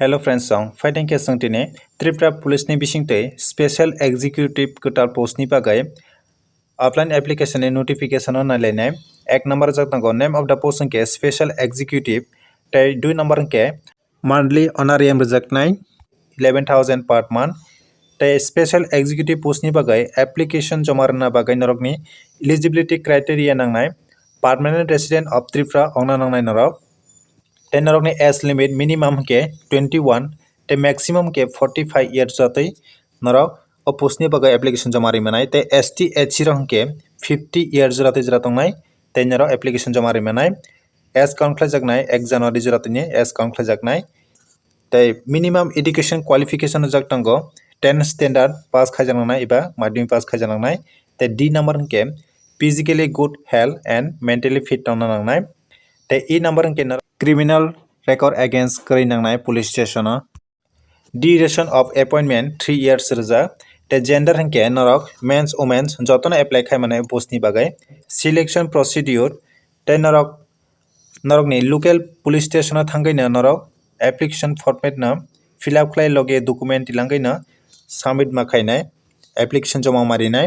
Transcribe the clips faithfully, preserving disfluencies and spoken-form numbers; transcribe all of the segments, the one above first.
Hello friends, song fighting ke song tini Tripura Police ni bising tei Special Executive kwtal post ni bagwi offline application ni notification o nailainai. Ek number jak tongo name of the post hwnkhe Special Executive, tei dui number hwnkhe monthly honorarium rwjaknai eleven thousand per month. Tei Special Executive post ni bagwi application joma rwna bagwi norokni eligibility criteria nangnai permanent resident of Tripura ongna nangnai norok. Tei norokni age limit minimum hwnkhe twenty one tei maximum hwnkhe forty five years jatwi norok o post ni bagwi application joma ri manai. Tei S T, S C rok hwnkhe fifty years jora tei jora tongnai, tei norok application joma ri manai. Age count khlaijaknai ek January jora tini age count khlaijaknai. Tei minimum education qualification rwjak tongo ten standard pass khaijaknai eba madhyamik pass khaijaknai. Tei D number hwnkhe physically good health and mentally fit tongna nangnai. Tei E number hwnkhe norok criminal record against kwrwi nangnai police station o. Duration of appointment three years rwjak. Tei gender hwnkhe norok men's, women's jotono apply khai manai post ni bagwi. Selection procedure tei norok norokni local police station o thangwi no norok application format no fill up khlai loge document tilangwi no submit ma khainai application joma ma rinai.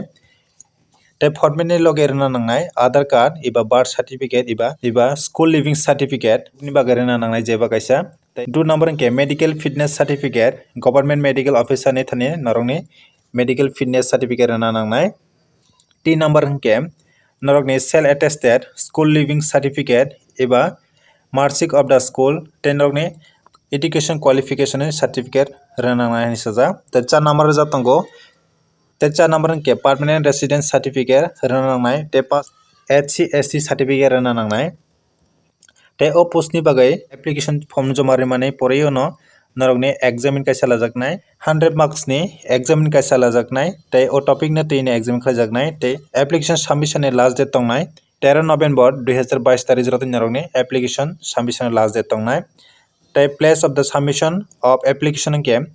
Tei format ni loge rwna nangnai Aadhaar card eba birth certificate eba eba school leaving certificate ni bagwi rwna nangnai jeba kaisa. Tei two number hwnkhe medical fitness certificate, government medical officer ni thani norokni medical fitness certificate rwna nangnai. Three number hwnkhe norokni self attested school leaving certificate eba marksheet of the school tei norokni education qualification ni certificate rwna nangnai hinwi sajak. Tei char number rwjak tongo. Tei char number hwnkhe permanent resident certificate rwna nangnai tei pas-, S C, S T certificate rwna nangnai. Tei o post ni bagwi application form joma rimani porwi uno norokni examine kaisa lajaknai, hundred marks ni examine kaisa lajaknai, tei o topic no twi ni examine khlaijaknai, tei application submission ni last date tongnai tero November dui hazar bais tarikh jora twi norokni application submission ni last date tongnai. Tei place of the submission of application hwnkhe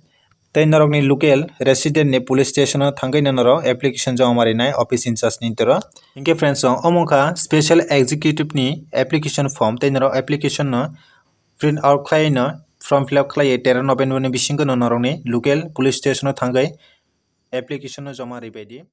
tei norokni local resident ni police station o thangwi no norok application joma rinai office in charge ni toro. Hinkhe friends, song omo wngkha special executive ni application form, tei norok application no print out khlai no form fill up khlai tero November ni bisingo no norokni local police station o thangwi application no joma ribai di.